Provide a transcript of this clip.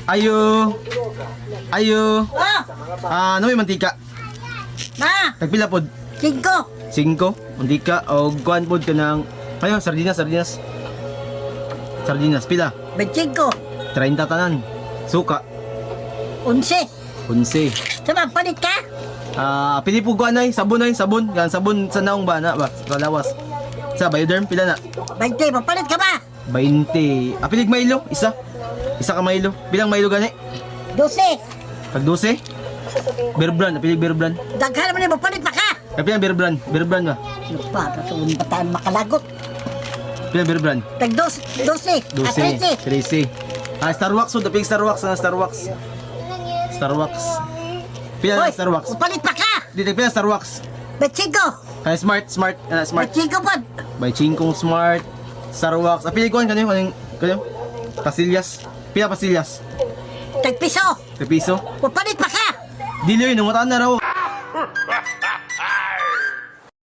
Ayo. Ayo. Oh, Ah, ano may mantika? ma, Tagpila pod? 5. 5. Mantika o kuan pod ka ng ayo, sardinas, sardinas. Sardinas pila? 25. 30 tanan. Suka. 11. 11. Sama, palit ka? Ah, pili po kuan ay, sabon ay, sabon. Gan sabon sa naong ba na ba? Sa lawas. Sa Bioderm pila na? 20, papalit ka ba? 20. Ah, pilig Milo, isa. Isa ka Milo. Bilang Milo gani? 12. Tag 12. Beer brand, pilig beer brand. Daghan naman yung papalit pa ka. Ay, pila beer brand? Beer brand ba? Lupa, sa unang bataan makalagot. Pila beer brand? Tag 12, 12, 12. 13. 13. Ah, Star Wax, so, the Star Wax, na Star Wax. Star Wax. Pila na Hoy, Star Wax? papalit pa ka. Dito pila Star Wax. 25. Kaya smart, smart, ah, smart. 25 pa. By Chinkong Smart, Star Wax. Ah, pili ko kanyo, kanyo, kanyo. Pasillas. Pila pasillas? Tag piso. Te piso. Papalit pa ka. Dili yun, umutan na raw.